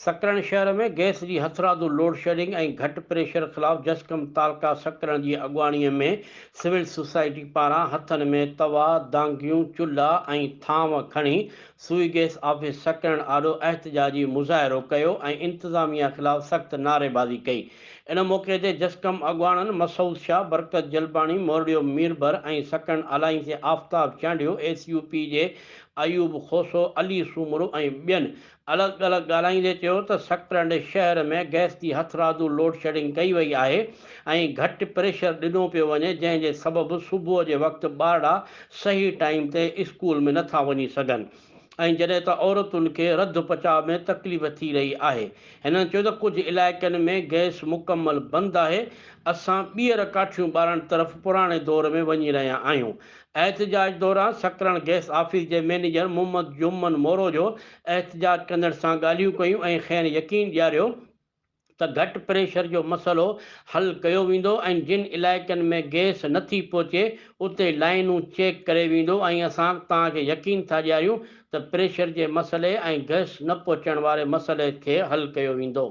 سڪرنڊ شهر ۾ گئس جي هٿرادو لوڊشيڊنگ ۽ گهٽ پريشر خلاف جسقم تعلقه سڪرنڊ جي اڳواڻي ۾ سول سوسائٽي پاران هٿن ۾ توا، دانگيون، چلها ۽ ٿانو کڻي سوئي گئس آفيس سڪرنڊ آڏو احتجاجي مظاهرو ڪيو ۽ انتظاميا خلاف سخت نعريبازي ڪئي. ان موقعي تي جسقم اڳواڻن مسعود شاهه، برڪت جلباڻي، مورڙيو ميربر ۽ سڪرنڊ الائنس جي Aftab Chandio, S U P جي ايوب کوسو، علي سومرو ۽ ٻين الڳ الڳ ڳالهائيندي چيو ته سڪرنڊ شهر ۾ گئس جي هٿرادو لوڊشيڊنگ ڪئي وئي آهي ۽ گهٽ پريشر ڏنو پيو وڃي جنهن جي سبب صبح جي وقت ٻارڙا صحيح ٽائيم تي اسڪول ۾ نٿا وڃي سگهن ۽ جڏهن ته عورتن کي رڌ پچاء ۾ تڪليف ٿي رهي آهي. هنن چيو ته ڪجهه علائقن ۾ گئس مڪمل بند آهي اسان ٻيهر ڪاٺيون ٻارڻ طرف پراڻي دور ۾ وڃي رهيا آهيون احتجاج دوران سڪرنڊ گئس آفيس جي مئنيجر محمد جمن موروجو احتجاج ڪندڙ سان ڳالهيون ڪيون ۽ کين يقين ڏياريو ته گهٽ پريشر جو مسئلو حل ڪيو ويندو ۽ جن علائقن ۾ گئس نه ٿي پهچي اتي لائينون چيڪ ڪري ويندو ۽ اسان توهان کي يقين ٿا ڏياريون ته پريشر جي مسئلي ۽ گئس نه پهچڻ واري مسئلي کي حل ڪيو ويندو.